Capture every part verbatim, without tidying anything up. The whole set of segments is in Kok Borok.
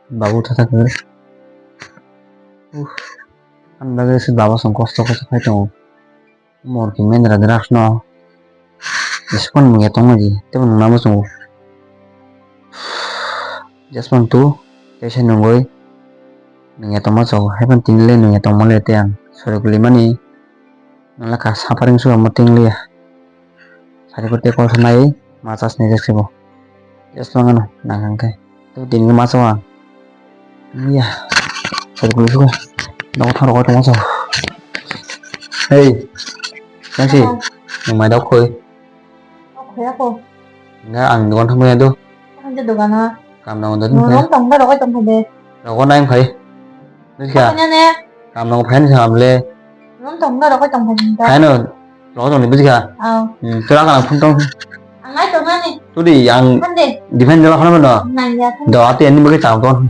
Babu tha tha khe. Uff. Ang bagwi se baba song kosto kosto khai tongo. Mor khe mendra drugs no. Eskon mung ya tongma di. Tebo nung namo chungo. Just man tu. Tesa nungoi. Nung ya tongma chao. Haiban tini le nung ya tongma le te ang. Sori kuli mani. Nang la ka saparing suga mo ting liya. Sari ko te kol sanai. Ma chas ni jak sebo. Just man ano. Nang ang kai. Tei tini ma chao ang. Iya. Sari kuli suka. Nogo thang rokoi tongma chao. Hei. Yang si. Hello. Nung mai dok koi. Kok khoya ko. Enggak, ang dokan thang ya do. Thang je dokan ha. Kam nang do. Nung thang. Tong da rokoi tong de. Rokoi nai khai. Nusia. Apa ne? Kam nang phain sa amle. Nung tong da rokoi tong phain da. Khai no. Rokoi tong ni buji kha. Aw. Hmm, tura kana phun tong. Ang nai tong nani. Tudi ang. Thang de. Defend jala khana no. Nai ya. Do ati ani bagi cham ton.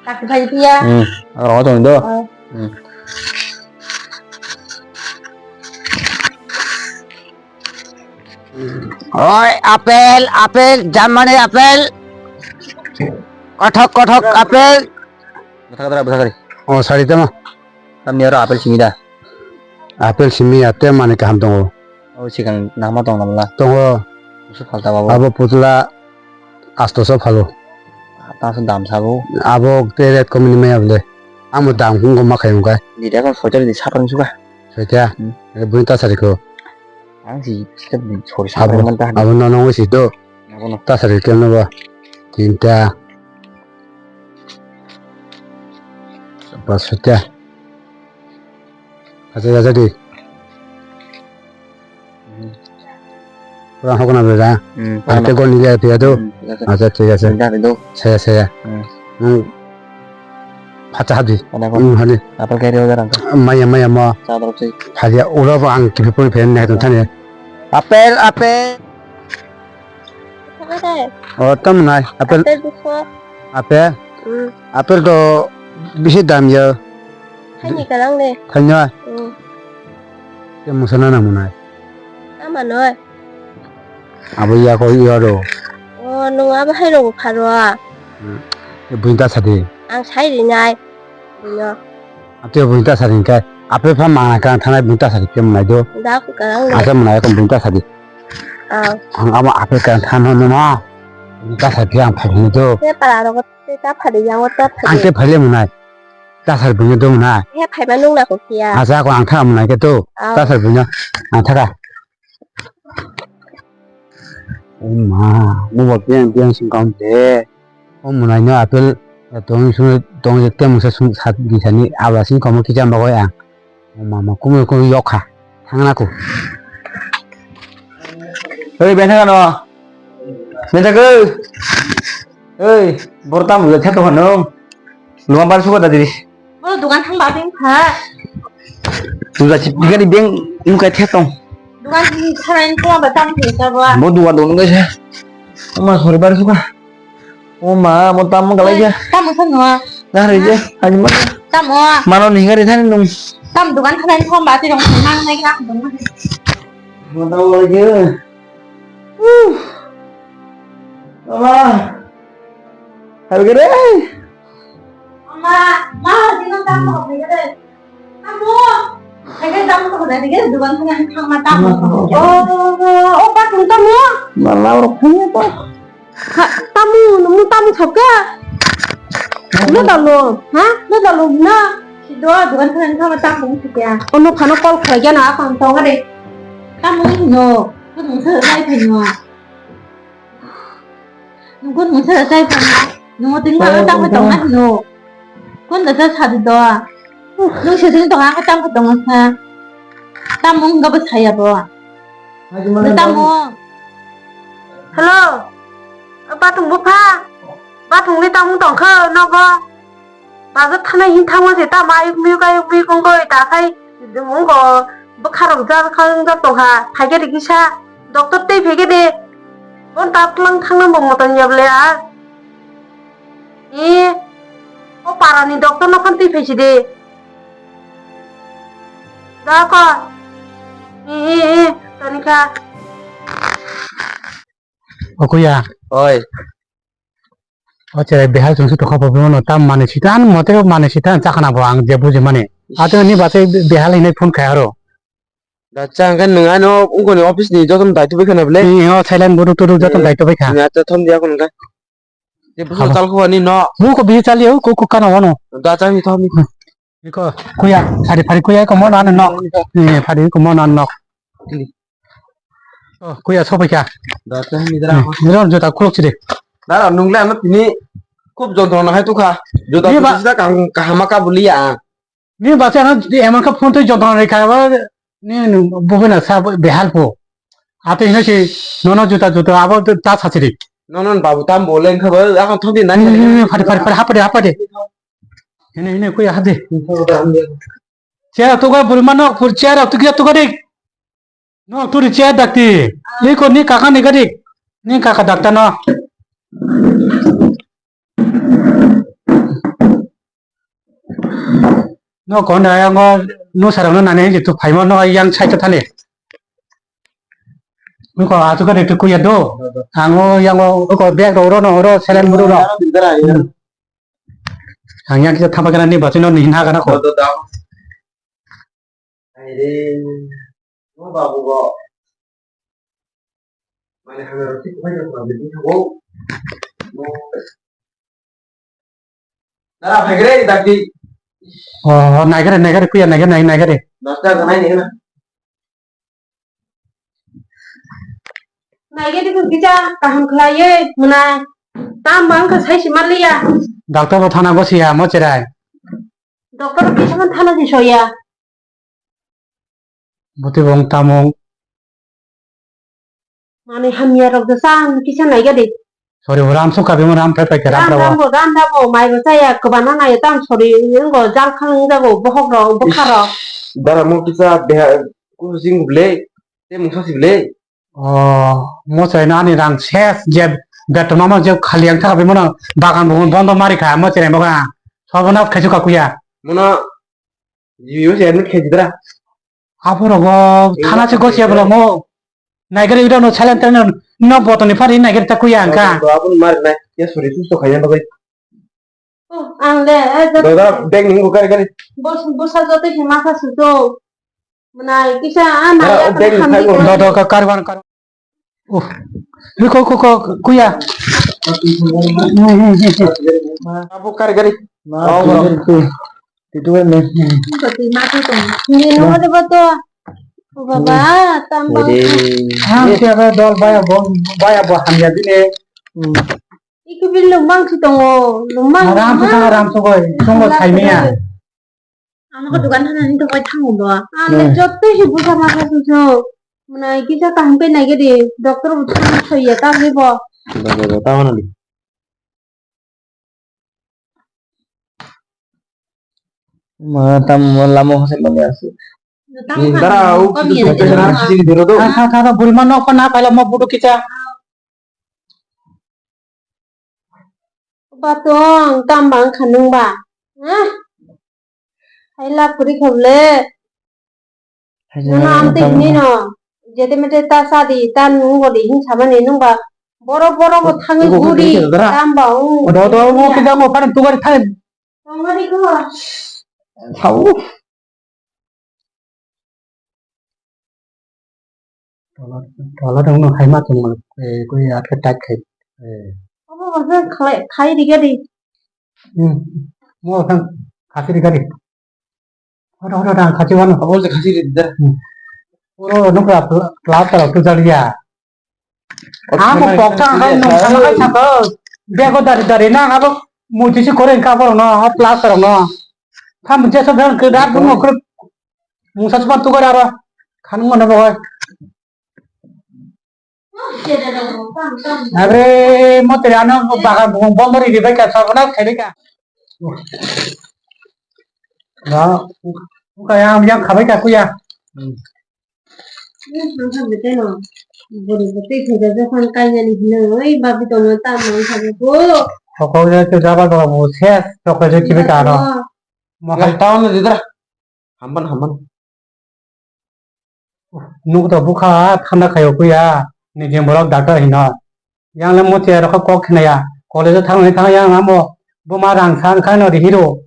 Tak khai pia. Hmm, rokoi tong do. Aw. Hmm. Oi, apel, apel, Germany apel. Kothok, kothok, apel. Bwthakra, bwthakra. Oh, sari tama. Tamni aro apel simi da. Apel simi ate mani kaham tongo. Oh, sikang nama tong namla. Tongo. Musu phalta babo. Abo putla astoso phalo. Taso dam sabo. Abo te ret komini maya bole. Amo dam kung ma khayo kai. Di da kon soitar di sapang suka. Soita. Hmm. Buni tasari ko. Ang si step di sori abo, sapang man ta. Abo nono si do. Abo no. Tasari kemno ba. Tinta. Pas soita. Acha, acha di. Hmm. Pura hokna bera. Hmm, ante pura. Goni ya tiya do. Hmm, acha. Acha, thik ase. Saya, saya. Hmm. Hmm. Phacha hadi. Ada apa? Hmm, hadi. Apel kaya dia orang. Maya, maya, ma. Sadar sih. Hadi, ura ba ang kipi pun pen nek tun thani. Apel, apel. Apa deh? Oh, tam nai. Apel. Apel buko. Apel? Hmm. Apel do bisi dam ya. Thaini kalang de. Thaini? Hmm. Te musana na munai. Ama noi. Abo ya ko iya do. Oh, nung abo hai rogo pharo. Hmm. E buinta sadi. Ang sai rinai. Buino. Ate buinta sadi kai. Ape pha mana kan thanai buinta sadi ke munai do. Da ku kalang de. Asa munai ko buinta sadi. Ah. Ang abo ape kan than no na. Buinta sadi ang phai do. Te para rogo. Tei ta phadi yango ta phadi. Ang tei phaile mwnai. Ta sar bwngwi do mwnai. He phaiba nung na kok ya. Acha ko ang tha mwnai ke to. Ah. Ta sar bwngwi ang tha ka. O ma, mo bo piang piang sing kam de. O mwnai no apel tong sung tong je tem sa sung sat di sani abla sing komo kicham bagoi ang. O mama, kumui kumui yok kha. Thangna ko. Oi, bentha kano. Bentha ko. Oi, borta mu the to hano. Luma bar suka tadi. Bo dukan thang ba beng kha. Tu da chip gari beng muka the tong. Dukan thang thara ni ko ba tam the ta ba. Bo dukan dong ga sa. Oma sori bar suka. O ma, mo tamo galai ya. Tamo sa nua. Nah, re je, ani ma. Tamo. Mano ni gari thani nung. Tam dukan thani thom ba ti rong mang nai ka dong. Mo tamo galai ya. Uh. Ama. Hai gere. Ama, ma, di nang tamo gere. Tamo. Hai ke tamo ko dai ke dukan thani thang ma tamo. Oh, oh, oh, ba tung tamo. Mala rok thani to. Ha, tamo, nung tamo thok kha? No dalo, ha? No dalo na? Sido dukan khan kha tamo thok ya. Ono phano call khlai ya na, akon tong de. Tamo no, ko nung sa dai phai no. Nung ko nung sa dai phai no. Nung ting ma tamo tong no. Kon da sa sa do. Nung se ting tong ka tamo tong sa. Tamo ga ba sa ya bo. Tamo. Hello. Batung bupha. Batung ni tamo tong kha nogo. Bazo thana hin thango se tamo ayuk miyuk ayuk miyuk ongkoi ta khai. Ongko bwkha rok jal kha wngjak tong kha. Phaikhe de kisa. Doctor tei phaikhe de. Bon ta tlang thangna bo motom ya ble a. E, o parani doctor no phone twi phaisi de. Da ko. E, e, e, toni kha. O kuya. Oi. O cherai behal chwngsu tokha bo bono tam mani sita, ano mote mani sita, chakhana bo ang je buji mani. Ato ni base behal hinai phone khai aro. Da chang khe nwng ano ungkoni office ni jotono daityo bai khana bole. Ni o silent bodo todo jotono daityo bai kha. Ni ato thom dia kun kha. Je buso chal kho ni no. Bu ko bi chali o ko ko kana wano. Da chang ni thom ni. Iko, kuya, phari phari kuya, iko mon ano nok. Eh, phari iko mon ano nok. Oh, kuya sopai kha. Da teh ni dara. Ni ron jota khuluk sidi. Dara nungle ano tini khub jontrona hai tukha. Jota sida kaham kahama ka buliya. Ni basa ano emon ka phone to jontrona ri kha ba ni bubena sa behal po. Ate hino si nono jota jota abo ta sachiri. Nono babu tam bole kha ba akon thodi nani. Phari phari phari hapade hapade. Hene, hene, kuya hade. Chair tuka, buri ma nok, pur chair tuka, tuka dik. Nok turi chair dakti. Iko ni kaka ni gadik. Ni kaka dakta no. No konda yango no sarang no nani je tu phaima no yang sai ta thani. Niko atu ka tu kuya do. Ango yango ko bag ro ro no ro selen buru ro. Ang yang kita thapa kana ni bati no ni na kana ko. Aire, mo babu go. Mane hame roti ko bai ko bidi ko. Dara phai gre dakti. Oh, naigare, naigare, kuya naigare, naigare. Dasta ganai ni na. Naigare ko kisa kaham khlaiye mwnai. Tam bang ka sai si maliya. Doctor bo thana go siya mo cherai. Doctor kisa man thana si soya. Buti bong tamong. Mane hamya rok da sang kisa naiga de. Sorry, ram sung kabi mo ram phai phai ke ram ram ram rabo. Bo ram da bo mai bo chaya kobana nai tam sorry ngo jang khang da bo bohok rok bokha rok. Dara mo kisa beha kusing ble te mungsa si ble. Oh, mo chai na ani rang ses je beton ma je khali ang thaka bi mo bagan bo bondo mari kha mo chai mo ga. Sobo na khaisu ka kuya. Mo na G B O se admit khai didra. Abo rogo thana se gosia bwla mo. Naigari ida no silent trainer no botoni phari naigari ta kuya angka. Abo mar nai ya suri susto khaya bagwi. Oh, ang le, eh, jot- Doda bag ni ko kari kari. Bos bosa jote hima kha suto. Mwnai kisa a na ya bag ni kha. Dodo ka karwan kar. Oh. Ri ko ko ko kuya. Abo kari kari. Ma, oh, tu, tu, tu, tu, tu, ne. Ko ti ma tu tu. Ni no de ba to. O baba, tam ba. Ede. Ha, siya ba dol baya bo, baya bo hamya bine. Hmm. Iki bil lumang si tongo, lumang. Ram su tanga ram su goi, tongo sai miya. Ano ko dukan thana ni to koi thango bo. Ano jotto si busa ma ka su so. Mwnai kisa kaham pe nai gede, doctor bo thang soya ta ge bo. Ba ba ba ta wana di. Ma tam lamo hose lamo asi. Dara u kitu sote na sini dero do. Kha kha kha buri ma nok na pala ma budu kisa. Ba tong tam bang khanung ba. Hah? Hai la puri khable. Hai la. Nuna am te hini no. Jete mete ta sa di, ta nung go di hin sama ni nung ba. Boro boro bo thangi guri. Tam ba u. Do do mo kida mo pan tu gari thai. Tong gari ko. Thau. Tola, tola dong no hai ma tong ma, eh, koi atka tight khai. Eh. Obo bo se khlai, khai ri gari. Hmm. Mo thang khasi ri gari. Hoda, hoda, hoda, khasi wano. Obo se khasi ri da. Hmm. Oro nukra pla-, plaster tu jaliya. Amo pokta ang kai nung sanga kai saka. Bego dari dari na abo muti si kore ka boro no, o plaster no. Tham je so bang ke dat bungo kre. Musa chupan tu kore aro. Khan mo na boy. Abre mo tere ano bagan bungo bomori di bai ka sabona khai ka. Na, ka yang yang khabai ka kuya. Hmm. Hokok je tu jaba dora bo ses, tokre je kibi karo. Mo hai. Taon ni didra. Nuk to bukha thanda khayo kuya. Ni jeng borok doctor hino. Yang le mo che rokho kok khnaya. College o thangwi thangya ang amo buma rang san khaino rihiro.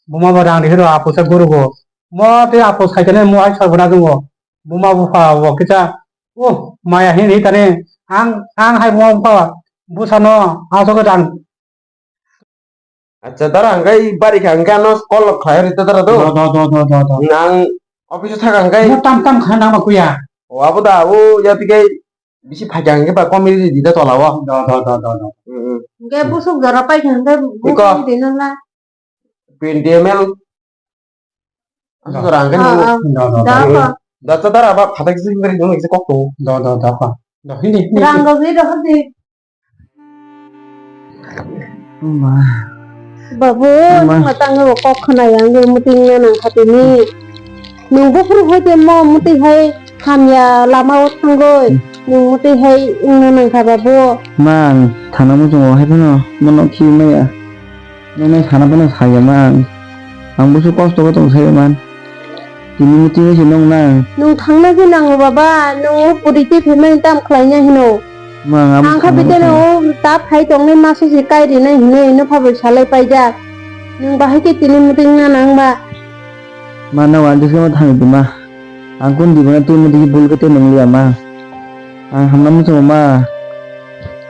Buma bo rang rihiro aphusa gurugo. Mo tei aphus khaitene mo hai sorbona dungo. Buma bupha bo kisa. Oh, maya hin hi tane ang ang hai buma bupha busano asok rang. Acha dara angkai bari kha angkai ano call khlai rita dara do. Do do do do do do. Nang office o thaka angkai. Mo tam tam kha nang ma kuya. O abo da abo ya tikai bisi phai kha angkai ba comedy di da tola o. Do do do do do. Hmm, hmm. Angkai busuk jora pai kha angkai busuk di nang la. Twenty M L. Asa jora angkai nang. Ah, ah. Do do do. Da kha. Da cha dara ba phatak sing bari nang kisa kok to. Do do do kha. Do hindi hindi. Rang go bi do hindi. Ma. Babu, ma. Nwng ma tangwi bo kok khwnai ang muting no nang kha tini. Nwng buphuru hai tei mo muting hai hamya lama o thangwi. Hmm. Nwng muting hai wngno nang kha babu. Ma, ang thana muchungo hai phano mono khibi maya. Nwng nai sana phano saya ma ang. Ang busu kosto bo tong saya man. Tini muting se nwng nang. Nwng thangna khe nango baba, nwng o puri twi phaimani tam khlaina hino. Ma, ang abo ang kha sana bideno muchungo. O ta phai tongnai masa se kai rinai hinwi no phabai salai paijak. Nwng bahai khe tini muting na nang ba. Ma, no, ang diskhe ma thangwi di ma. Ang kun di bana twi muting bul khe tei nung liya ma. Ang hamna muchungo ma.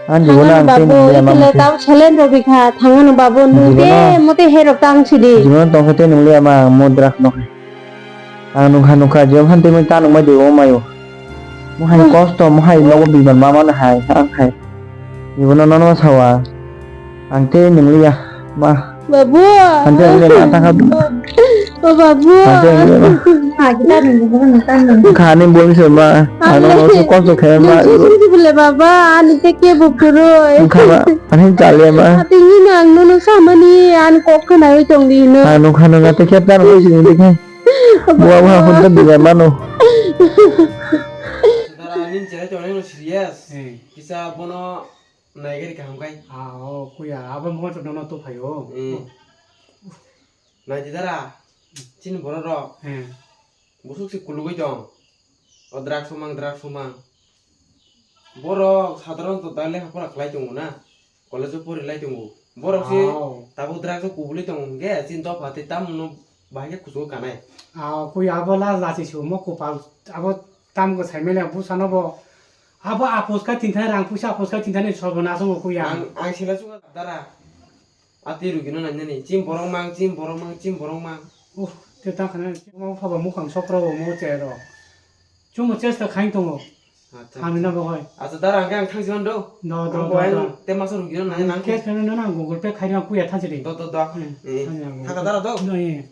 Ang di bana ang tei nung liya ma. Thangano babu, ikile tau selen rw bikha, thangano babu, nung tei muti herok tang sidi. Jibon tong khe tei nung liya ma, ang mo drak no. Ang nukha nukha jibon phan tei ta nung mai di o mayo. Mo hai kosto, mo hai nogo biman ma mano hai, ang hai. Jibono nono sawa. Ang tei nung liya ma. Babu. Ang tei nung liya ma, ta kha. O babu. Ang tei nung liya ma. Kha ani bol se ma. Ano no se kosto khe ma. Baba, ani te ke bo kuroi. Kha ba, ani chale ma. Ati ni nang no no samani an kok khna oi tong di no. Ano khana na te khe ta no se ni khe. Bua bua hon ta biya mano. Dara ani chale to no serious. Hmm. Kisa bono naigari kaham kai. Ah, o kuya, abo mo to no to phayo. Hmm. Naidi dara, chini borok rok. Hmm. Busuk se kulugwi tong. O drugs o mang, drugs o mang. Borok sadharon to da lekha pora khlai tongo na. College o pori lai tongo. Borok se tabuk drugs o kubulwi tongo hwnkhe chini dopha tei tamno bahai khe kuchugo kanai. Ah, kui abo la lasi sumo kopal abo tamgo saimele busano bo. Abo apos kha tinthani rang puisa apos kha tinthani sorbo nasongo kuya. Ang, ang sila suga dara. Ati rugino nainani, chim borok mang, chim borok mang, chim borok mang. Uh, te ta khana, mo phaba mukhang sokro bo mo chero. Chumo chesta khain tongo. Acha. Hamina bo hoi. Acha, dara, ang, ang thangsi mando. Do, do, do, do. Te masa rugino nai nang. Cash payment no nang, Google Pay khaina kuya thansi de. Do, do, do. Hmm, eh, thangsi nang. Thaka dara do. No, eh.